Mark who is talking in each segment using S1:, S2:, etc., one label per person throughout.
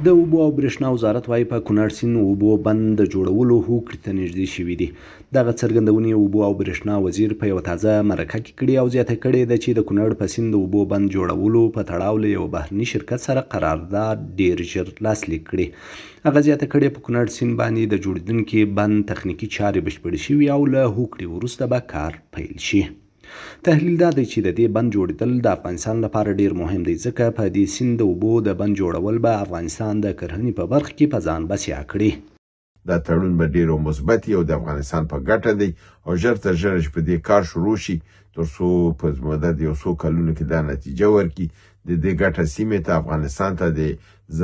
S1: د اوبو او برېښنا وزارت وايي، په کونړ سیند اوبو بند د جوړولو هوکړې ته نږدې شوي دي. دغه څرګندونې اوبو او برېښنا وزیر په یوه تازه مرکه کې کړې او زیاته کړې ده چې د کونړ په سیند د اوبو بند جوړولو په تړاو له یوه بهرني شرکت سره قرارداد ډېر ژر لاسلیک کړي. هغه زیاته کړې، په کونړ سیند باندې د جوړېدونکي بند تخنیکي چارې بشپړې شوي او له هوکړې وروسته به کار پیل شي. تحلیل دا دی چې د دې بند جوړېدل د افغانستان لپاره ډېر مهم دی، ځکه په دې سیند د اوبو د بند جوړول به افغانستان د کرهنې په برخه کې په ځان بسیا کړي.
S2: دا تړون به ډېر مثبت او د افغانستان په ګټه دی او ژر تر ژره چې په دې کار شروع شي، تر څو په موده د یو څو کلونو کې دا نتیجه ورکړي. د دې ګټه سیمې ته، افغانستان ته، د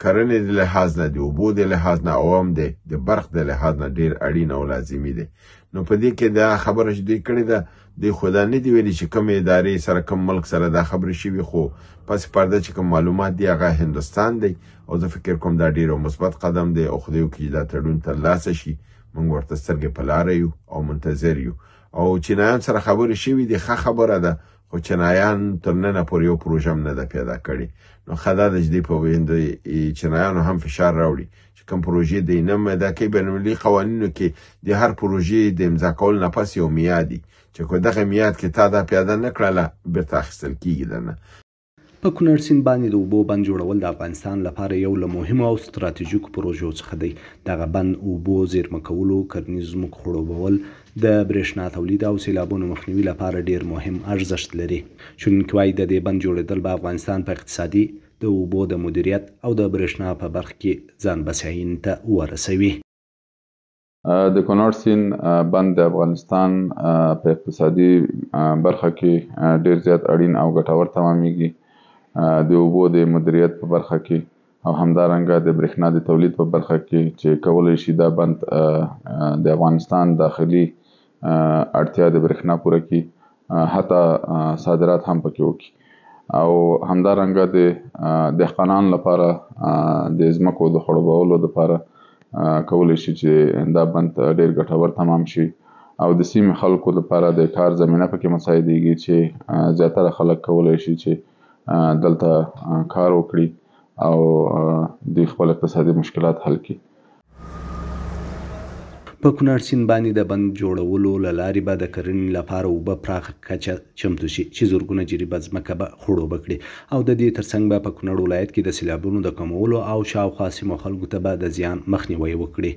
S2: کرنې د لحاظ نه، د اوبو د لحاظ نه او هم د برق د لحاظ نه ډېر اړین او لازمي دی. نو په دې کې دا خبره چې دوی کړې ده، دوی خو دا نه دي ویلي چې کومې ادارې سره، کوم ملک سره دا خبرې شوي، خو پس پرده چې کوم معلومات دي هغه هندوستان دی او زه فکر کوم دا ډېر یو مثبت قدم دی او خدای وکړي چې دا تړون ترلاسه شي. موږ ورته سترګې په لاره یو او منتظر یو. او چینایان سره خبرې شوي دي، ښه خبره ده، خو چینایان تر ننه پورې یو پروژه هم نه ده پیدا کړې. نو ښه دا ده چې دوی په چینایانو هم فشار راوړي چې کوم پروژې دی نه پیدا کوي. بین المللي قوانینو کې د هر پروژې د امضا کولو نه پس یو میعاد دی چې که دغه میعاد کې تا دا پیاده نه کړله، بیرته اخیستل کېږي درنه.
S1: په کونړ سیند باندې د اوبو بند جوړول د افغانستان لپاره یو له مهمو او ستراتیژیکو پروژو څخه دی. دغه بند اوبو زیرمه کولو، کرنیزو ځمکو خړوبول، د برېښنا تولید او سیلابونو مخنیوي لپاره ډېر مهم ارزښت لري. شنونکي وايي، د دې بند جوړېدل به افغانستان په اقتصادي، د اوبو د مدیریت او د برېښنا په برخه کې ځان بسیاینې ته ورسوي.
S3: د کونړ سیند بند د افغانستان په اقتصادي برخه کې ډېر زیات اړین او ګټور تمامېږي. د اوبو د مدیریت په برخه کې او همدارنګه د برېښنا د تولید په برخه کې چې کولی شي دا بند د افغانستان داخلي اړتیا د برېښنا پوره کړي، حتی صادرات هم پکې وکړي. او همدارنګه د دهقانانو لپاره د ځمکو د خړوبولو لپاره کولی شي چې دا بند ډېر ګټور تمام شي او د سیمې خلکو لپاره د کار زمینه پکې مساعدېږي چې زیاتره خلک کولی شي چې دلته کار وکړي او دوی خپل اقتصادي مشکلات حل کړي.
S1: په کونړ سیند باندې د بند جوړولو له لارې به د کرنې لپاره اوبه پراخه کچه چمتو شي چې زرګونه جریبه ځمکه به خړوبه کړي او د دې ترڅنګ به په کونړ ولایت کې د سیلابونو د کمولو او شاوخوا سیمو خلکو ته به د زیان مخنیوی وکړي.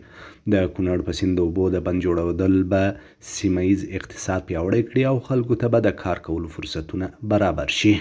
S1: د کونړ په سیند د اوبو د بند جوړېدل به سیمه ییز اقتصاد پیاوړی کړي او خلکو ته به د کار کولو فرصتونه برابر شي.